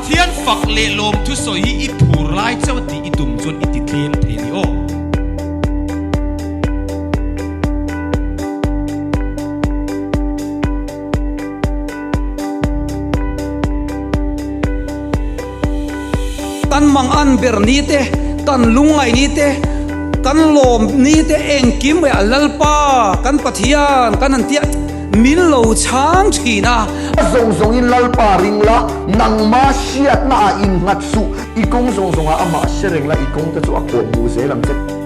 Pathian fak leh lawmthu sawi hi i phur lai chauh a tih i tum chuan i ti tlem thei ni aw. Kan mang an ber ni te, kan lungngaih ni te, kan lawm ni te engkim mai a Lalpa kan Pathian kan han tia min lo chhang thin a. A zawng zawngin Lalpa ring la, nangma hriatna ah innghat suh, i kawng zawng zawngah amah hre reng la, i kawngte chu a kawh hmuh zel ang che.